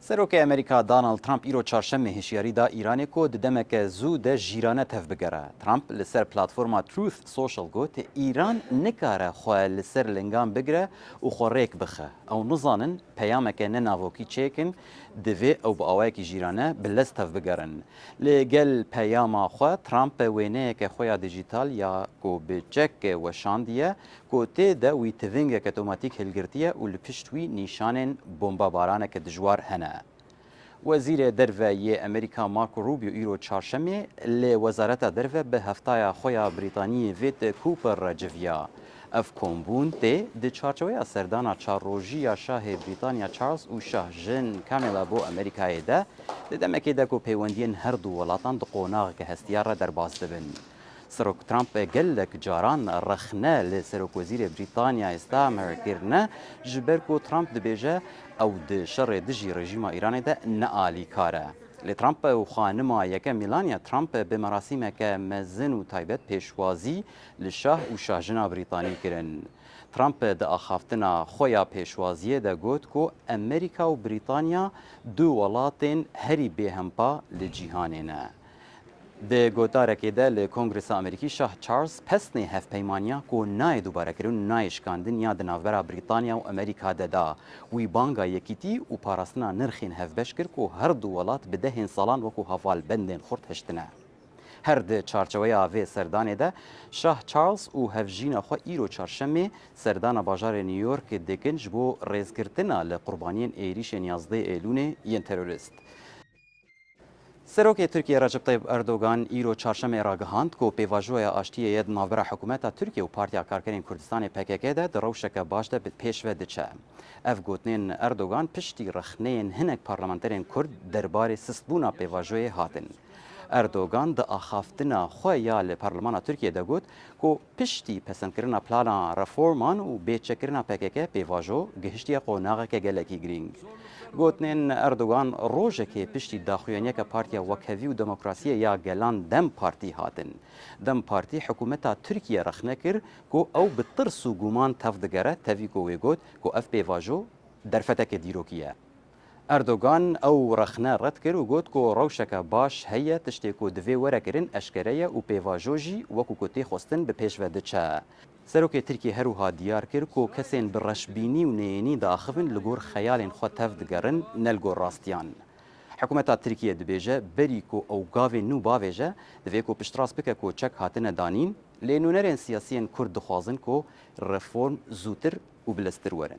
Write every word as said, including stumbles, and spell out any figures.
Serokê Amerîka Donald Trump îro çarşemê hişyarî da Îranê ku di demeke zû de jîrane tevbigere. Trump li ser platforma Truth Social got, Îran nikare xwe li ser lingan bigire û xwe rêk bixe. Ew nizanin peyameke ne navokî çêkin, divê ew bi awayekî jîrane bi lez tevbigerin. Li gel peyama xwe, Trump wêneyeke xwe ya dijîtal ya ku bi çek weşandiye, ku tê de wî tivingeke otomatîk hilgirtiye û li pişt wî nîşanên bombabaraneke dijwar hene. Wezîrê Derve yê Amerîka Marco Rubio îro çarşemê li Wezareta Derve bi heftaya xwe ya Brîtaniyê Vit Cooper re civiya. Ev kombûn tê di çarçeweya serdana çar rojî ya Şahê Brîtanya Charles û Şah Jin Camilla bo Amerîkayê de, di demekê de ku peywendiyên her du welatan di qonaxeke hestiyar re derbas dibin. Serok Trump gelek caran rexne li Serokwezîrê Brîtanyayê Starmer kirine, ji ber ku Trump dibêje ew di şerê dijî rejîma Îranê de ne alîkar e. Lê Trump û xanima yeke Melania Trump bi merasîmeke mezin û taybet pêşwazî li şah û şahjina Brîtanî kirin. Trump di axaftina xwe ya pêşwaziyê de got ku Amerîka û Brîtanya du welatên herî bêhempa li cîhanê ne. Di gotarekê de li Kongresa Amerîkî Şah Charles pesnê hevpeymaniya ku nayê dubarekirin û nayê şikandin ya di navbera Brîtanya û Amerîka de da. Wî banga yekîtî û parastina nirxên hevbeş kir ku her du welat bi dehên salan wekû hevalbendên xurt hiştine. Her di çarçeweya vê serdanê de Şah Charles û hevjîna xwe îro çarşemê serdana bajarê New York dikin ji bo rêzgirtina li qurbaniyên êrîşên yazdeh Eylûnê yên terorîst. Serokê Tirkiyê Recep Tayyip Erdogan îro çarşemê ragihand ku pêvajoya aştiyê yê di navbera hikûmeta Tirkiye û Partiya Karkerên Kurdistanê P K K de di rewşeke baş de bi pêş ve diçe. Ev gotinên Erdogan piştî rexneyên hinek parlamenterên Kurd derbarê sistbûna pêvajoyê hatin. Erdogan di axaftina xwe ya li Parlemana Tirkiye de got ku piştî pesendkirina plana reforman û bêçekkirina P K K pêvajo gihiştiye qonaxeke gelekî girîng. Gotinên Erdogan rojekê piştî daxuyaniyeke Partiya Wekhevî û Demokrasiyê ya Gelan DEM Partî hatin. DEM Partî hikûmeta Tirkiye rexne kir ku ew bi tirs û guman tevdigere, tevî ku wê got ku ev pêvajo derfetekê dîrokî ye. Erdogan ew rexne red kir û got ku rewşeke baş heye, tiştê ku divê were kirin eşkere ye û pêvajo jî wekû ku tê xwestin bi pêş ve diçe. Serokê Tirkiyê her wiha diyar kir ku kesên bi reşbînî û neyênî diaxivin li gor xeyalên xwe tev digerin, ne li gor rastiyan. Hikûmeta Tirkiyê dibêje, berî ku ew gavên nû bavêje, divê ku piştrast bike ku çek hatine danîn, lê nûnerên siyasiyên Kurd dixwazin ku reform zûtir û bileztir werin.